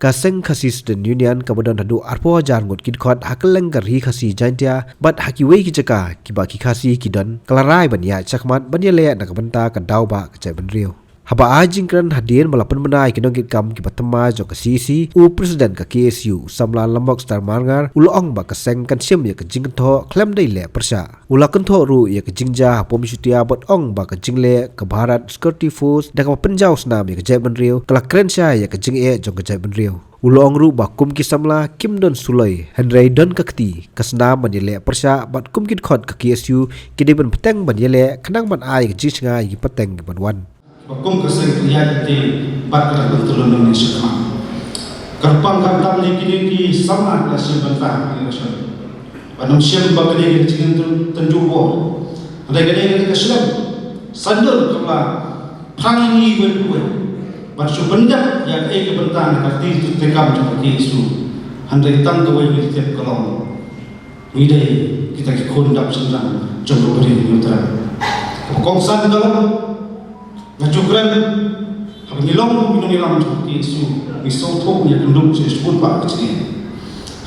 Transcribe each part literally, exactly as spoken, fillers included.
Ka seng Khasi Student Union kaba don haduh arphew hajar ngut ki dkhot ha kylleng ka ri Khasi Jaintia bad ha kiwei ki jaka kiba ki Khasi ki don, ka la rai ban ïaid shakhmat ban ïaleh na ka bynta ka daw ba ka jaitbynriew. Haba ai jingkren hadien ba la pynbna ïa ki nongkitkam kiba thymmai jong ka C E C, u President ka K S U, u samla Lambok Star Marngar, u la ong ba ka seng kan shim ïa ka jingkynthoh khlem da ïaleh pyrshah. U la kynthoh ruh ïa ka jingjia ha Pom Shutia bad ong ba ka jingleh ka Bharat Security Force da kaba pynjaw snam ïa ka jaitbynriew ka la kren shai ïa ka jingeh jong ka jaitbynriew. U la ong ruh ba kum ki samla kim don suloi, hynrei don ka kti, ka snam ban ïaleh pyrshah bad kum ki dkhot ka K S U ki dei ban bteng ban ïaleh khnang ban ai ka jingshngaiñ ïa ki pateng kiban wan. Ba kum ka seng ka ïaid lynti bad ka dang pyntyllun nongshong sha khmat. Kyrpang khamtam ïa kine ki samla ki la shim bynta ha election. Ba nym shim ba kane ka jingtynjuh bor. Hynrei kane ka shlem sandal kaba la phrang ïa ngi iwei pa iwei ban shu pyndep ïa kaei ka bynta na ka kti treikam jong ka K S U. Hynrei tang kawei ka tip ka long, ngi dei kita ki khun dap shynrang jong ka Ri Hynñiewtrep. Kongsan ka long, nga ju kren, haba ngi long kum ki nongïalam jong ka K S U, ngi sngewthuh, ngi ïakynduh sha shibun bah ka jingeh.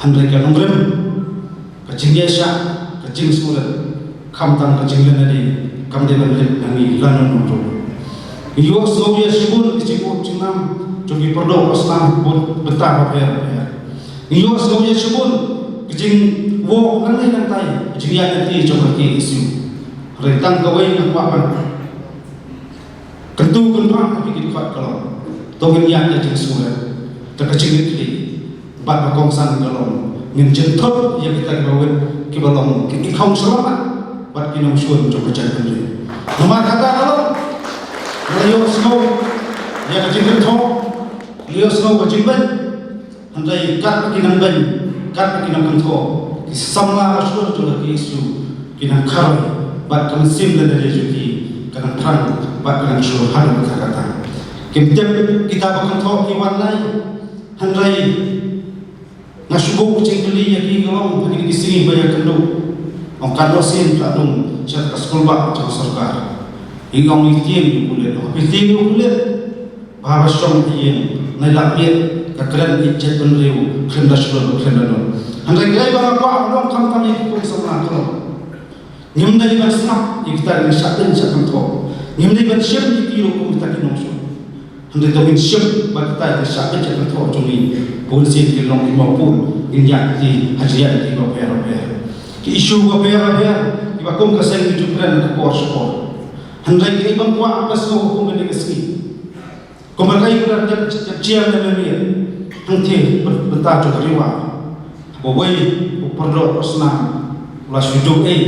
Hynrei ka nongrim, ka jingïaishah, ka jingsngewrit, khamtam ka jingleh nadien kam dei ban leh na ngi lano lano ruh. Ngi ïohsngew ïa shibun ki jingud jingnam jong ki paralok parasnam bun bynta bapher bapher. Ngi ïohsngew ïa shibun ki jingwoh nangni nangtai, ki jingïaid lynti jong ka K S U. Hynrei tang kawei nga kwah ban kyntu kynrang ha phi ki dkhot ka long, to ngin ïaid da ka jingsngewrit, da ka jingkitkhlieh. Bad ba kongsan ka long, ngin jynthut ïa kita kiba wit, kiba long ki, ki khong shyllangmat bad ki nongshun jong ka jaitbynriew. Namar kata ka long, la ïohsngew ïa ka jingkynthoh, la ïohsngew ka jingbit. Hynrei katba ki nang beiñ, katba ki nang kynthoh, ki samla ba shlur jong ka K S U ki nang kharoi, bad ka mynsiem lyndet jong ki ka nang thrang bad ka nang shlur haduh katta katta. Kim tip kita ba kynthoh ki wan lai. Hynrei nga shu buh ka jingkylli ïa ki, ka long ha kine ki sngi ba ïakynduh. Ong katno sien ka dung sha ka skul bah jong ka sorkar. Ïa ong ïa tieng ïa u pulit, ong ïa tieng ïa u pulit. Ba haba shong ïing, nai lap miet, ka kren ïa ka jaitbynriew khlem da shlur khlem da nud. Hynrei kaei ba nga kwah ban ong khamtam ïa ki khun samla ka long, ngim dei ban sngap ïa kita ki shah beiñ shah kynthoh. Ngim dei ban shim ïa ki ruh kum kita ki nongshun. Hynrei to ngin shim ba kita ki shah beiñ shah kynthoh jong ngi, bun sien ki long ki mawpud, ngin ïaid ïa ki ha jingïaid ïa ki bapher bapher. Ki issue bapher bapher kiba kum ka seng ngi ju kren ha ka por sha ka por. Hynrei kaei ba nga kwah ban sngewthuh kum kane ka sngi, kumba kaei ba la dep, dep jied na mynmiet hangtei byn-, bynta jong ka Ri Bhoi, haba uwei u paralok parasnam u la shu duh ei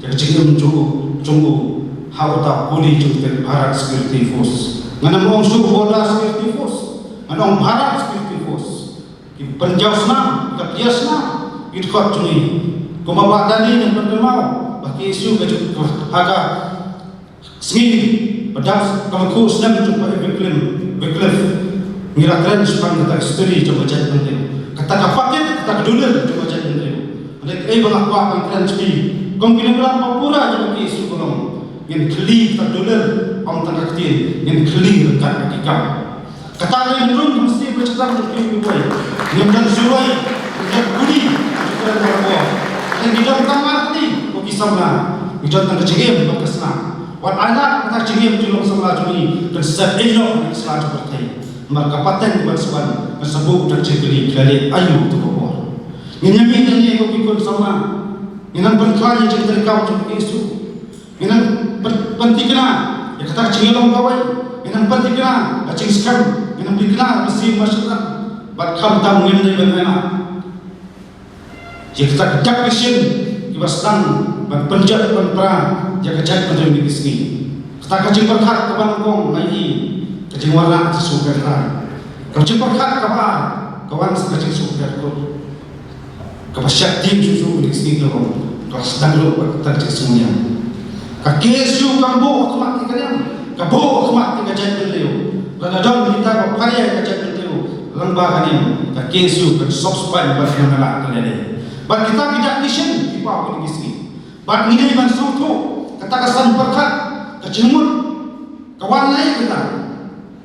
ïa ka jingim jong u, jong u ha uta u kuli jong ka Bharat Security Force. Ngan ym ong shuh Border Security Force, ngan ong Bharat Security Force. Ki pynjaw snam, ki pynjaw snam ki dkhot jong ngi. Kumba Bah Dani ngan pynkynmaw, ba K S U ka jong, ha ka sngi ba dap ka lyngkhuh snem jong Bah Wycliffe, Wycliffe, ngi la kren shaphang kata ka history jong ka jaitbynriew, kata ka pakit, kata ka dulir jong ka jaitbynriew. Hynrei kaei ba nga kwah ban kren sha phi, kum ki nongïalam ba pura jong ka K S U ka long, ngin khylli kata ka dulir, ym tang ka ktien, ngin khylli ryngkat ka ki kam. Kata ka ïa ka rung ka mynsiem ka jingthrang jong phi ki bhoi. Ngim don suloi, ngim don kuli, ngim don karbor. Ngi don tang ar tylli ko ki samla. Ngi don tang ka jingim bad ka snam. Wat ai lad kata ka jingim jong ki samla jong ngi kan sa ïehnoh ïa ka sla jong ka pyrthei. Namar ka pateng ban sa wan kan sa buh da ka jingkylli, ki la leh aïu to ka por. Ngin ïa mih nangne ko ki khun samla. Ngin nang pynkhlaiñ ïa ka jingtreikam jong ka K S U. Ngin nang pyn-, pynthikna ïa kata ka jingïalong kawei, ngin nang pynthikna ka jingskhem, ngin nang pynthikna ka mynsiem mashynrang. Bad khamtam ngim dei ban ïa ïa kata ka dak ka shin kiba sdang ban pynjot pynpra ïa ka jaitbynriew kine ki sngi. Kata ka jingpyrkhat kaba nyngkong, nga ïohi ka jingwanrah ka shu pyrkhat. Ka jingpyrkhat kaba ar ka wan sa ka jingsngewpyrkhat. Kaba sheptieng shuh shuh kine ki sngi ka long, ka sdang ruh bad ka jingsngewniam. Ka K S U kam buh ha khmat ki ka niam, ka buh ha khmat ki ka jaitbynriew. Lada don kita ba pharia ïa ka jaitbynriew lyngba ka niam, ka K S U kan sop spaiñ bad kan ïaleh ka lade. Bad kita ki dak ki shin ki paw kine ki sngi. Bad ngi dei ban sngewthuh kata ka san pyrkhat, ka jingmut ka wan na ïa kita.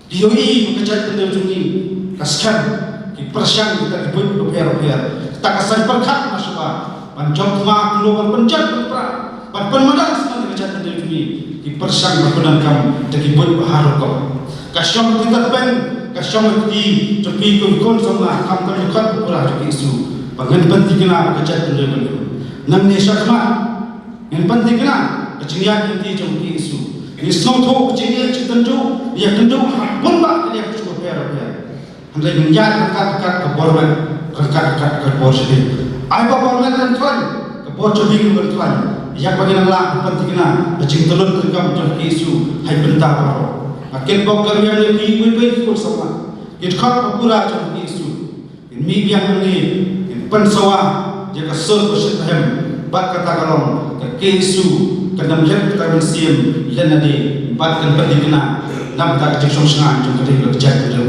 Phi ïohi ba ka jaitbynriew jong ngi ka skhem. Ki pyrshang kita ki buit bapher bapher. Kita ka saiñ pyrkhat na shuwa ban jop thma kumno ban pynjot pynpra ban pynmadan shuwa ka jaitbynriew jong ngi. Ki pyrshang ban pyndonkam da ki buit ba har rukom. Ka shong ki ta pen, ka shong ki jong ki khun samla, khamtam ki khun ba pura jong ki Jisu. Ba ngan pynthikna ka jaitbynriew. Nangne shakhmat ngan pynthikna ka jingïaid lynti jong ki Jisu. Ngi sngewthuh ka jingïaid jingtynjuh, ïa tynjuh ha bun bah ka liang jong ka pher pher. Hynrei ngin ïaid ryngkat ryngkat ka bor met, ryngkat ryngkat ka bor jabi. Ai ba bor met kan khlaiñ, ka bor jabi kan khlaiñ. Ïa ba ngin nang lah ban pynthikna ka jingtylli tyngkam jong ki Jisu ha ki bynta baroh. Nga kitbok kyrïang ïa phi iwei pa iwei ki khun samla, ki dkhot ba pura jong ki Jisu. Ngin mih biang hangne, ngin pynsawa ïa ka sur ba shit rhem bad kata ka long ka K S U kan ym leh ka mynsiem lane bad kan pynthikna na ka bynta ka jingshong shngaiñ jong ka ri bad ka jaitbynriew.